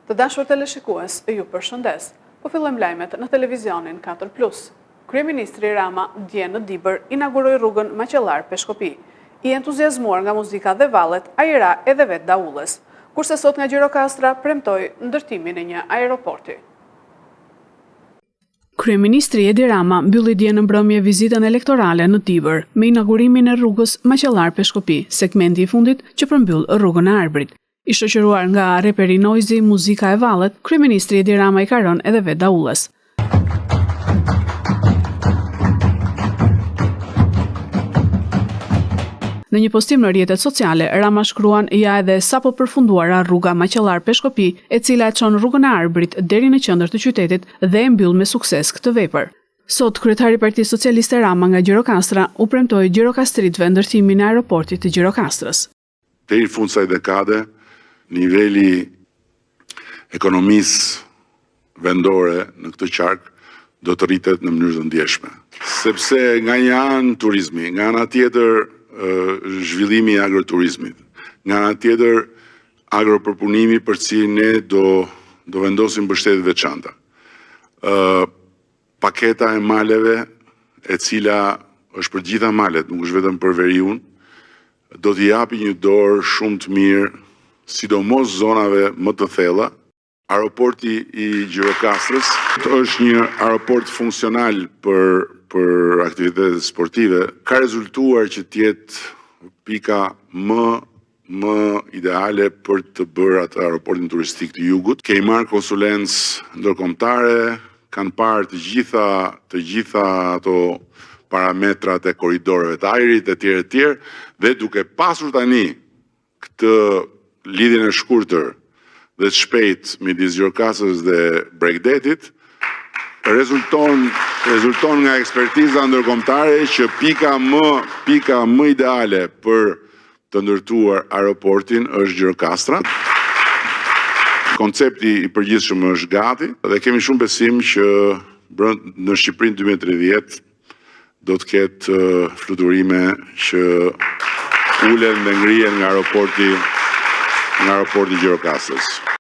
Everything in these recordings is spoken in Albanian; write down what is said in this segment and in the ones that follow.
Të dashur teleshikues, ju përshëndes. Po fillojmë lajmet në televizionin 4 Plus. Kryeministri Rama dje në Dibër inauguroi rrugën Maqellarë-Peshkopi. I entuziazmuar nga muzika dhe vallet, ai i ra edhe vetë daulles. Kurse sot nga Gjirokastra premtoi ndërtimin e një aeroporti. Kryeministri Edi Rama mbylli dje në mbrëmje vizitën elektorale në Dibër, me inaugurimin e rrugës Maqellarë-Peshkopi, segmenti i fundit që përmbyll rrugën e Arbrit. I shoqëruar nga reperi Noizy, muzika e vallet, kryeministri Edi Rama i ka rënë edhe vetë daulles. Në një postim në rrjetet sociale, Rama shkruan ja edhe e sapopërfunduara rruga Maqellarë-Peshkopi, e cila e çon rrugën e Arbrit deri në qendër të qytetit dhe e mbyll me sukses këtë vepër. Sot, kryetari i Partisë Socialiste Rama nga Gjirokastra u premtoi gjirokastritëve ndërtimin e aeroportit të Gjirokastrës. Deri në fund kësaj dekade, niveli i ekonomisë vendore në këtë qark do të rritet në mënyrë të ndjeshme. Sepse nga një anë turizmi, nga ana tjetër zhvillimi i agroturizmit, nga ana tjetër agropërpunimi për të cilin ne do do vendosim mbështetje të veçanta. Ë Paketa e maleve, e cila është për të gjitha malet, nuk është vetëm për veriun, do t'i japi një dorë shumë të mirë, sidomos zonave më të thella. Aeroporti i Gjirokastrës është një aeroport funksional për për aktivitetet sportive. Ka rezultuar që të jetë pika më më ideale për të bërë atë aeroportin turistik të jugut. Kemi marrë konsulencë ndërkombëtare, kanë parë të gjitha të gjitha ato parametrat e korridoreve të ajrit e tjerë e tjerë dhe duke pasur tani këtë lidhjen e shkurtër dhe të shpejtë midis Gjirokastrës dhe bregdetit, rezulton rezulton nga ekspertiza ndërkombëtare që pika më pika më ideale për të ndërtuar aeroportin është Gjirokastra. Koncepti i përgjithshëm është gati dhe kemi shumë besim që në Shqipërinë 2030 do të ketë fluturime që ulen dhe ngrihen nga aeroporti nga aeroporti i Gjirokastrës.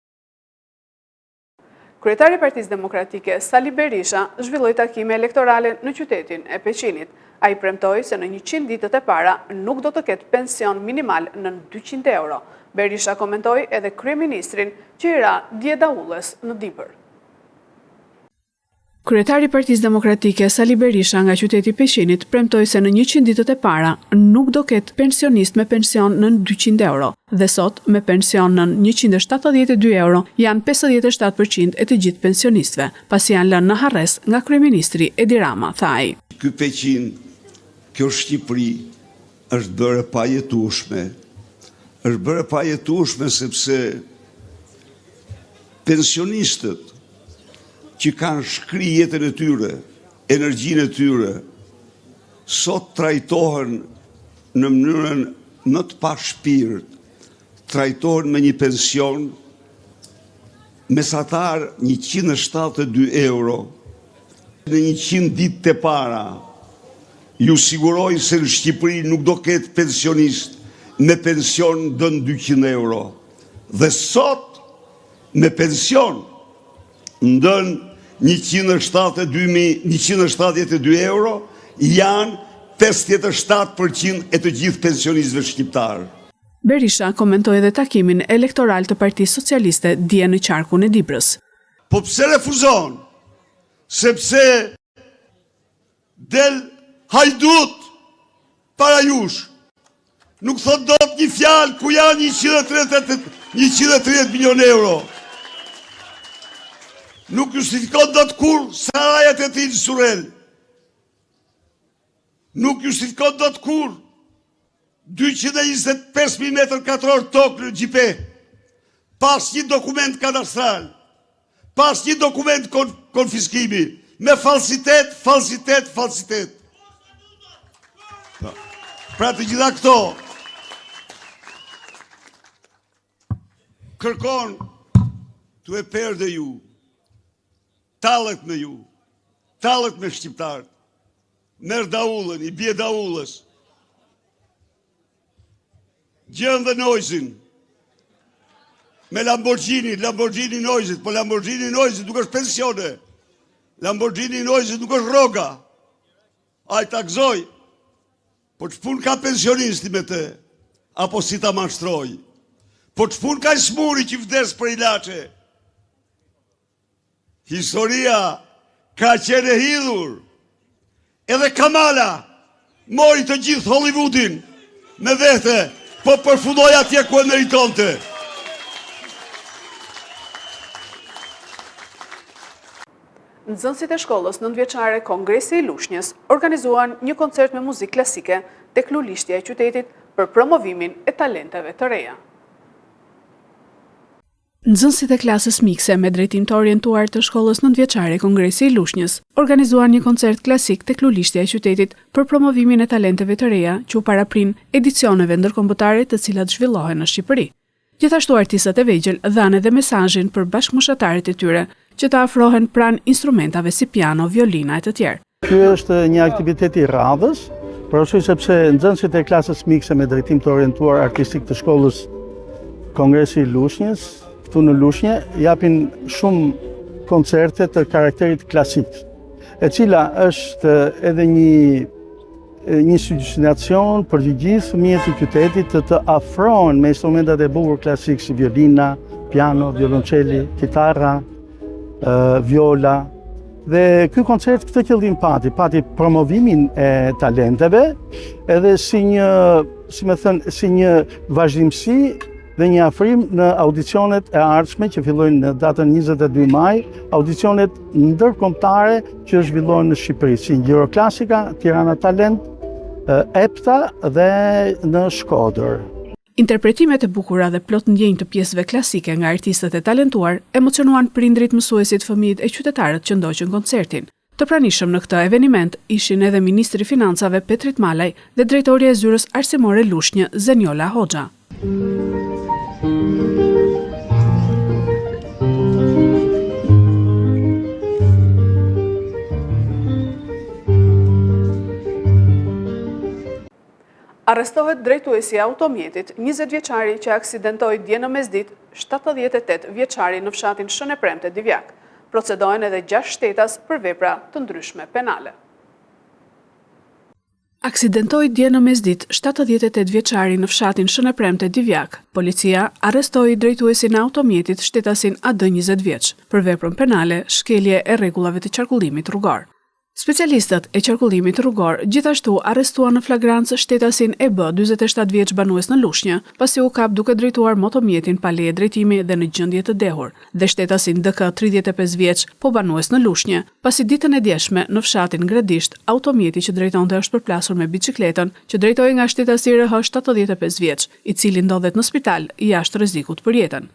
Kryetari i Partisë Demokratike, Sali Berisha, zhvilloi takime elektorale në qytetin e Peqinit. Ai premtoi se në 100 ditët e para nuk do të ketë pension minimal nën 200 euro. Berisha komentoi edhe kryeministrin që i ra dje daulles në Dibër. Kryetari i Partisë Demokratike, Sali Berisha nga qyteti i Peqinit premtoi se në 100 ditët e para nuk do ketë pensionistë me pension nën 200 euro dhe sot me pension nën 172 euro janë 57 për qind e të gjithë pensionistëve, pasi janë lënë në harresë nga kryeministri Edi Rama, tha ai. Ky Peqin, kjo Shqipëri është bërë e pajetueshme. Është bërë e pajetueshme sepse pensionistët që kanë shkri jetën e tyre, energjinë e tyre, sot trajtohen në mënyrën më të pashpirt, trajtohen me një pension mesatar 172 euro në 100 ditë të para. Ju siguroj se në Shqipëri nuk do ketë pensionist me pension nën 200 euro. Dhe sot me pension nën 172 euro janë 57% e të gjithë pensionistëve shqiptarë. Berisha komentoi edhe takimin elektoral të Partisë Socialiste dje në qarkun e Dibrës. Po pse refuzon? Sepse Del hajdut para jush. Nuk thot dot një fjalë ku janë 130 milion euro. Nuk justifikon dot kurrë sarajat e tij në Surrel. Nuk justifikon dot kurrë 225.000 metër katror tokë në Gjipe. Pa asnjë dokument kadastral. Pa asnjë dokument konfiskimi, me falsitet, falsitet, falsitet. Pra, pra të gjitha këto kërkon të e perde ju, tallet me ju, tallet me shqiptarët, merr daullën, i bie daullës, Gjen dhe Nojzin. Me Lamborghini, Lamborghini Noisit, po Lamborghini Noisit nuk është pensione. Lamborghini Noisit nuk është rroga. Ai ta gëzojë. Po ç'punë ka pensionisti me të? Apo si ta mashtrojë? Po ç'punë ka i smuri që vdes për ilaçe? Historia ka qenë e hidhur. Edhe Kamala mori të gjithë Hollywoodin me vete, po përfundoi atje ku e meritonte. Nxënësit e shkollës nëntëvjeçare Kongresi i Lushnjës organizuan një koncert me muzikë klasike tek lulishtja e qytetit për promovimin e talenteve të reja. Nxënësit e klasës mikse me drejtim të orientuar të shkollës nëntëvjeçare Kongresi i Lushnjës organizuan një koncert klasik tek lulishtja e qytetit për promovimin e talenteve të reja që u paraprinë edicioneve ndërkombëtare të cilat zhvillohen në Shqipëri. Gjithashtu artistët e vegjël dhanë edhe mesazhin për bashkëmoshatarët e tyre që të afrohen pranë instrumentave si piano, violina e të tjerë. Ky është një aktivitet i radhës, për arsye sepse nxënësit e klasës mikse me drejtim të orientuar artistik të shkollës Kongresi i Lushnjës, këtu në Lushnje, japin shumë koncerte të karakterit klasik, e cila është edhe një një sugjestiacion për të gjithë fëmijët e qytetit të të afrohen me instrumentat e bukur klasik si violina, piano, violonçeli, kitara, viola. Dhe ky koncert këtë qëllim pati, pati promovimin e talenteve, edhe si një, si me thënë, si një vazhdimësi dhe një afrim në audicionet e ardhshme që fillojnë në datën 22 maj, audicionet ndërkombëtare që zhvillohen në Shqipëri, si Euroklasika, Tirana Talent, EPTA dhe në Shkodër. Interpretimet e bukura dhe plot ndjenjë të pjesëve klasike nga artistët e talentuar emocionuan prindërit, mësuesit, fëmijët e qytetarët që ndoqën koncertin. Të pranishëm në këtë eveniment ishin edhe ministri i Financave Petrit Malaj dhe drejtorja e Zyrës Arsimore Lushnjë, Zenjola Hoxha. Arrestohet drejtuesi i automjetit, 20 vjeçari që aksidentoi dje në mesditë 78 vjeçarin në fshatin Shën e Premte Divjakë. Procedohen edhe 6 shtetas për vepra të ndryshme penale. Aksidentoi dje në mesditë 78 vjeçari në fshatin Shën e Premte Divjakë. Policia arrestoi drejtuesin e automjetit shtetasin AD 20 vjeç për veprën penale shkelje e rregullave të qarkullimit rrugor. Specialistët e qarkullimit rrugor gjithashtu arrestuan në flagrancë shtetasin EB, 47 vjeç banues në Lushnjë, pasi u kap duke drejtuar motomjetin pa leje drejtimi dhe në gjendje të dehur, dhe shtetasin DK, 35 vjeç, po banues në Lushnjë, pasi ditën e djeshme në fshatin Gradisht automjeti që drejtonte është përplasur me biçikletën që drejtohej nga shtetasi RH, 75 vjeç, i cili ndodhet në spital jashtë rrezikut për jetën.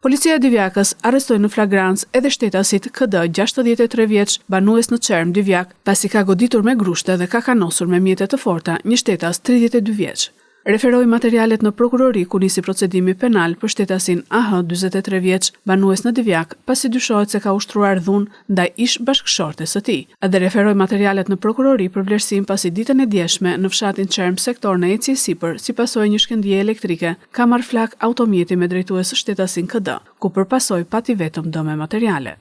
Policia e Divjakës arrestoi në flagrancë edhe shtetasit KD, 63 vjeç, banues në Çermë, Divjakë, pasi ka goditur me grushte dhe ka kanosur me mjete të forta një shtetas 32 vjeç. Referoi materialet në prokurori ku nisi procedimi penal për shtetasin AH, 43 vjeç, banues në Divjakë, pasi dyshohet se ka ushtruar dhunë ndaj ish-bashkëshortes së tij. Dhe referoi materialet në prokurori për vlerësim pasi ditën e djeshme në fshatin Çermë sektor në ecje e sipër si pasojë e një shkëndije elektrike ka marrë flakë automjeti me drejtues shtetasin KD, ku për pasojë pati vetëm dëme materiale.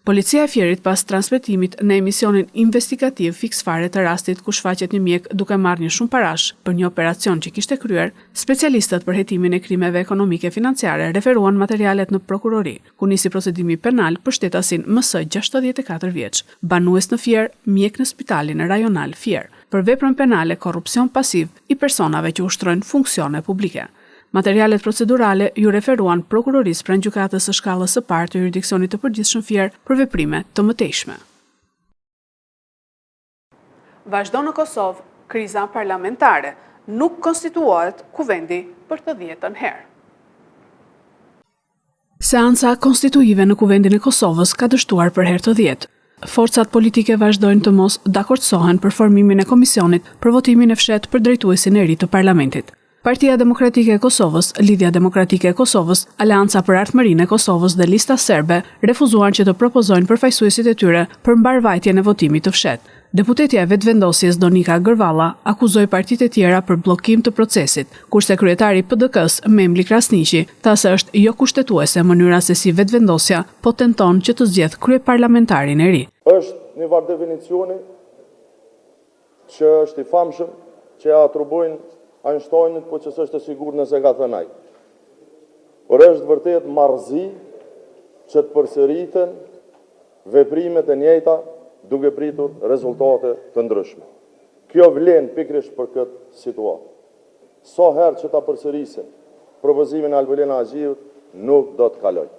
Policia e Fierit pas transmetimit në emisionin investigativ Fiks Fare të rastit ku shfaqet një mjek duke marrë një shumë parash për një operacion që kishte kryer, specialistët për hetimin e krimeve ekonomike financiare referuan materialet në prokurori, ku nisi procedimi penal për shtetasin MS 64 vjeç, banues në Fier, mjek në Spitalin Rajonal Fier, për veprën penale korrupsion pasiv i personave që ushtrojnë funksione publike. Materialet procedurale iu referuan Prokurorisë pranë Gjykatës së Shkallës së Parë të Juridiksionit të Përgjithshëm Fier për veprime të mëtejshme. Vazhdon në Kosovë kriza parlamentare, nuk konstituohet kuvendi për të dhjetën herë. Seanca konstituive në Kuvendin e Kosovës ka dështuar për herë të dhjetë. Forcat politike vazhdojnë të mos dakordësohen për formimin e komisionit për votimin e fshehtë për drejtuesin e ri të parlamentit. Partia Demokratike e Kosovës, Lidhja Demokratike e Kosovës, Aleanca për Ardhmërinë e Kosovës dhe Lista Serbe refuzuan që të propozojnë përfaqësuesit e tyre për mbarëvajtjen e votimit të fshehtë. Deputetja e Vetëvendosjes Donika Gërvalla akuzoi partitë e tjera për bllokim të procesit, kurse kryetari i PDK-së, Memli Krasniqi, tha se është jokushtetuese mënyra se si Vetëvendosja po tenton që të zgjedhë kryeparlamentarin e ri. Është një farë definicioni që është i famshëm, që e atribujnë Einsteinit, po që s'është e sigurt nëse e ka thënë ai. Por është vërtet marrëzi që të përsëriten veprimet e njëjta duke pritur rezultate të ndryshme. Kjo vlen pikërisht për këtë situatë. Sa herë që ta përsërisim propozimin e Albulena Haxhiut, nuk do të kalojë.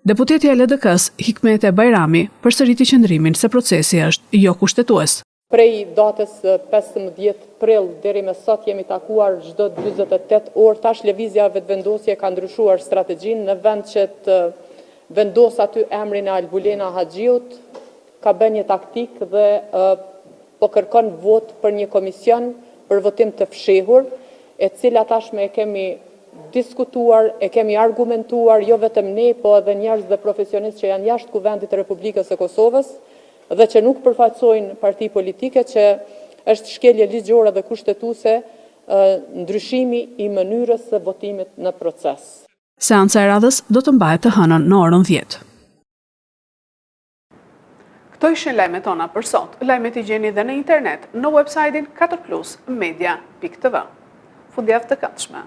Deputetja e LDK-së, Hykmete Bajrami, përsëriti qëndrimin se procesi është jokushtetues. Prej datës 15 prill deri me sot jemi takuar çdo 48 orë. Tash Lëvizja Vetëvendosje ka ndryshuar strategjinë në vend që të vendosë aty emrin e Albulena Haxhiut, ka bërë një taktikë dhe po kërkon votë për një komision për votim të fshehur, e cila tashmë e kemi diskutuar, e kemi argumentuar jo vetëm ne, po edhe njerëz dhe profesionistë që janë jashtë Kuvendit të Republikës së Kosovës dhe që nuk përfaqësojnë parti politike që është shkelje ligjore dhe kushtetuese ndryshimi i mënyrës së votimit në proces. Seanca e radhës do të mbahet të hënën në orën 10. Këto ishin lajmet tona për sot. Lajmet i gjeni dhe në internet në website-in 4plusmedia.tv. Fundjavë të këndshme.